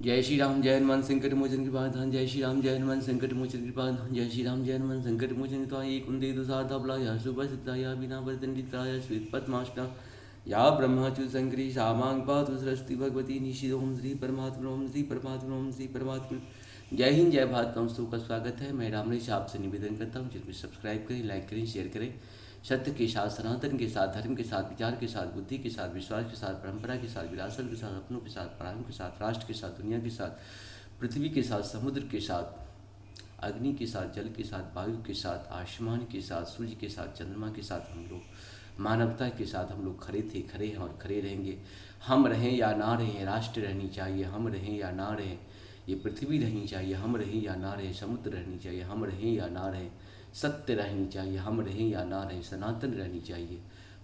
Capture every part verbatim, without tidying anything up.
जय श्री राम जय हनुमान संकट मोचन कृपा धाम। जय श्री राम जय हनुमान संकट मोचन कृपा धाम। जय श्री राम जय हनुमान संकट मोचन कृपा। एक कुंती दो सार धापला या सुपर सिद्धा या बिना वर्तन दिता या श्वेत पद्माष्टा या ब्रह्मा चू संकरी सामांग पातु सरस्वती भगवती निषिद। ओम श्री परमात्मा ओम श्री परमात्मा ओम श्री परमात्मा। जय हिंद जय भारत। हम सबका स्वागत है। मैं रामरेश आपसे निवेदन करता हूँ, जिसमें सब्सक्राइब करें, लाइक करें, शेयर करें। सत्य के साथ, सनातन के साथ, धर्म के साथ, विचार के साथ, बुद्धि के साथ, विश्वास के साथ, परंपरा के साथ, विरासत के साथ, अपनों के साथ, परायों के साथ, राष्ट्र के साथ, दुनिया के साथ, पृथ्वी के साथ, समुद्र के साथ, अग्नि के साथ, जल के साथ, वायु के साथ, आसमान के साथ, सूर्य के साथ, चंद्रमा के साथ हम लोग मानवता के साथ हम लोग खड़े थे, खड़े हैं और खड़े रहेंगे। हम रहें या ना रहें, राष्ट्र रहनी चाहिए, हम रहें या ना रहें, ये पृथ्वी रहनी चाहिए, हम रहें या ना रहें, समुद्र रहनी चाहिए, हम रहें या ना रहें, सत्य रहनी चाहिए, हम रहें या ना रहें, सनातन रहनी चाहिए,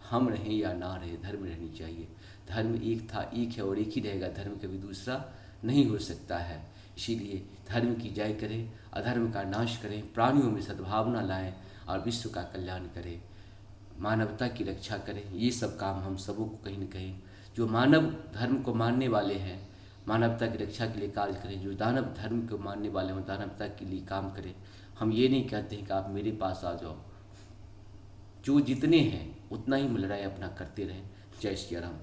हम रहें या ना रहें, धर्म रहनी चाहिए। धर्म एक था, एक है और एक ही रहेगा। धर्म कभी दूसरा नहीं हो सकता है। इसीलिए धर्म की जय करें, अधर्म का नाश करें, प्राणियों में सद्भावना लाएं और विश्व का कल्याण करें, मानवता की रक्षा करें। ये सब काम हम सबों को कहीं ना कहीं, जो मानव धर्म को मानने वाले हैं, मानवता की रक्षा के लिए कार्य करें। जो दानव धर्म को मानने वाले हों, दानवता के लिए काम करें। हम ये नहीं कहते हैं कि आप मेरे पास आ जाओ, जो जितने हैं उतना ही लड़ाई अपना करते रहें। जय श्री राम।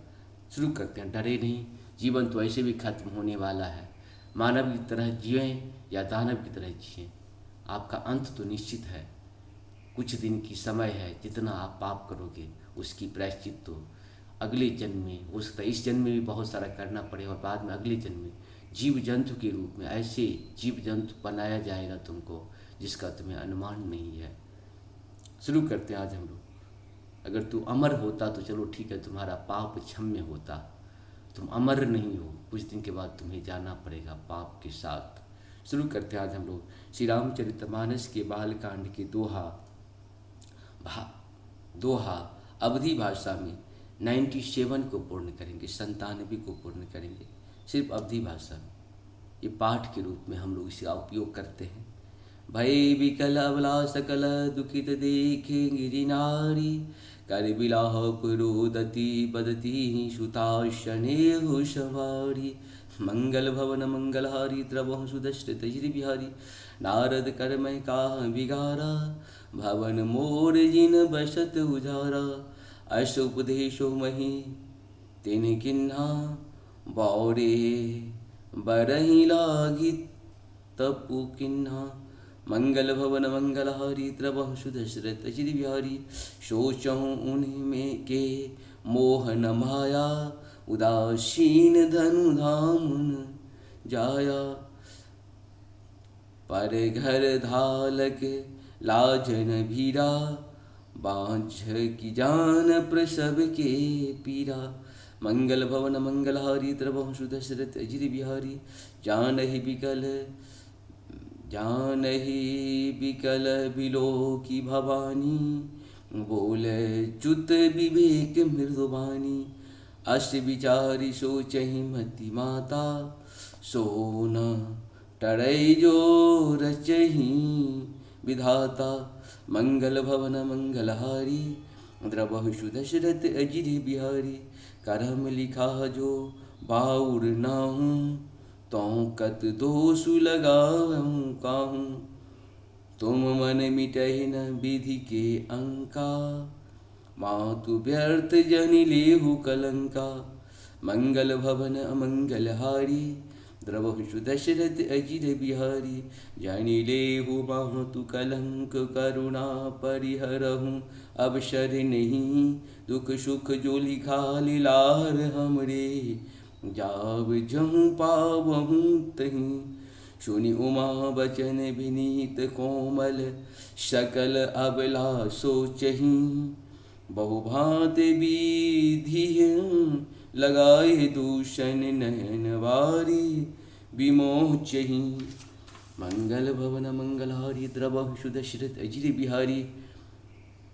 शुरू करते हैं। डरे नहीं, जीवन तो ऐसे भी खत्म होने वाला है। मानव की तरह जिएं या दानव की तरह जिएं, आपका अंत तो निश्चित है। कुछ दिन की समय है, जितना आप पाप करोगे उसकी प्रायश्चित तो अगले जन्म में हो सकता है, इस जन्म में भी बहुत सारा करना पड़े और बाद में अगले जन्म में जीव जंतु के रूप में ऐसे जीव जंतु बनाया जाएगा तुमको, जिसका तुम्हें अनुमान नहीं है। शुरू करते हैं आज हम लोग। अगर तू अमर होता तो चलो ठीक है, तुम्हारा पाप क्षम्य होता। तुम अमर नहीं हो, कुछ दिन के बाद तुम्हें जाना पड़ेगा पाप के साथ। शुरू करते हैं आज हम लोग श्री रामचरितमानस के बालकांड के दोहा भा-, दोहा अवधी भाषा में नाइन्टी सेवन को पूर्ण करेंगे, संतानवे को पूर्ण करेंगे, सिर्फ अवधी भाषा में। ये पाठ के रूप में हम लोग इसका उपयोग करते हैं। भय विकल अबला सकल दुखित देखे गिरि नारी, कर बिलाप रोदति बदति सुता स्नेह संवारी। मंगल भवन मंगलहारी द्रवहु सुदश्रित गिरि बिहारी। नारद कर महि काह बिगारा, भवन मोर जिन बसत उजारा। अस उपदेशो महि तिन्ह किन्हा, बौरे बरहि लागी तपु किन्हा। मंगल भवन मंगलहारी द्रवहु सुदशरथ अजिर बिहारी। सोचहु उन्हीं में के मोहन माया, उदासीन धनु धाम जाया। पर घर धालक लाजन भीरा, बाँझ की जान प्रसव के पीरा। मंगल भवन मंगलहारी द्रवहु सुदशरथ अजिर बिहारी। जानहि बिकल, जानहि बिकल बिलोकि भवानी, बोले च्युत विवेक मृदुबानी। अस विचारि सोचहि मति माता, सोना टरै जो रचहि विधाता। मंगल भवन मंगलहारी, द्रवहु सुदशरथ अजिर बिहारी। करम लिखा जो बाउर नाहु, तों कत दोषु लगावहु काहु। तुम मन मिटहि न विधि के अंका, मातु व्यर्थ जनि लेहु कलंका। मंगल भवन अमंगलहारी, द्रवहु सुदशरथ अजिर बिहारी। जनि लेहु मातु कलंक करुणा परिहरहु अवसर नहीं। दुख सुख जो लिखा लिलार हमरे, जाव जहु पावहु तहीं। सुनि उमा वचन विनीत कोमल, सकल अबला सोचहि। बहु भाँति विधि लगाए दूषन नयन वारी विमोचहि। मंगल भवन मंगलहारी, द्रवहु सुदशरथ अजिर बिहारी।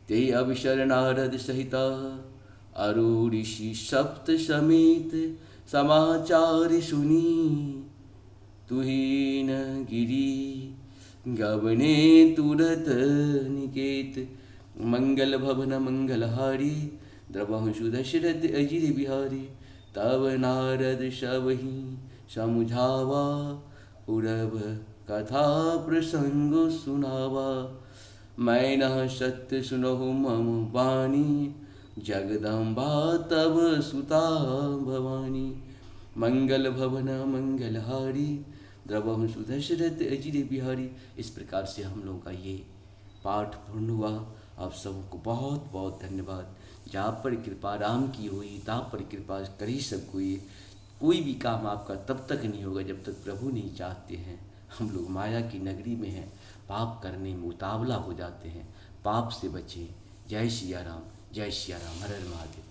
ते अवसर नारद सहिता, अरु ऋषि सप्त समेत, समाचार सुनि तुहिन गिरि गवने तुरत निकेत। मंगल भवन मंगलहारी, द्रवहु सुदशरथ अजिर बिहारी। तब नारद सबहि समुझावा, उरब कथा प्रसंग सुनावा। मैनह सत्य सुनहु मम बानी, जगदम्बा तब सुता भवानी। मंगल भवन मंगलहारी, द्रवहु सुदशरथ अजिर बिहारी। इस प्रकार से हम लोगों का ये पाठ पूर्ण हुआ। आप सबको बहुत बहुत धन्यवाद। जा पर कृपा राम की होई, ता पर कृपा करी सब कोई। कोई भी काम आपका तब तक नहीं होगा जब तक प्रभु नहीं चाहते हैं। हम लोग माया की नगरी में हैं, पाप करने में उतावला हो जाते हैं। पाप से बचें। जय सिया राम, जय सिया राम, हर हर महादेव।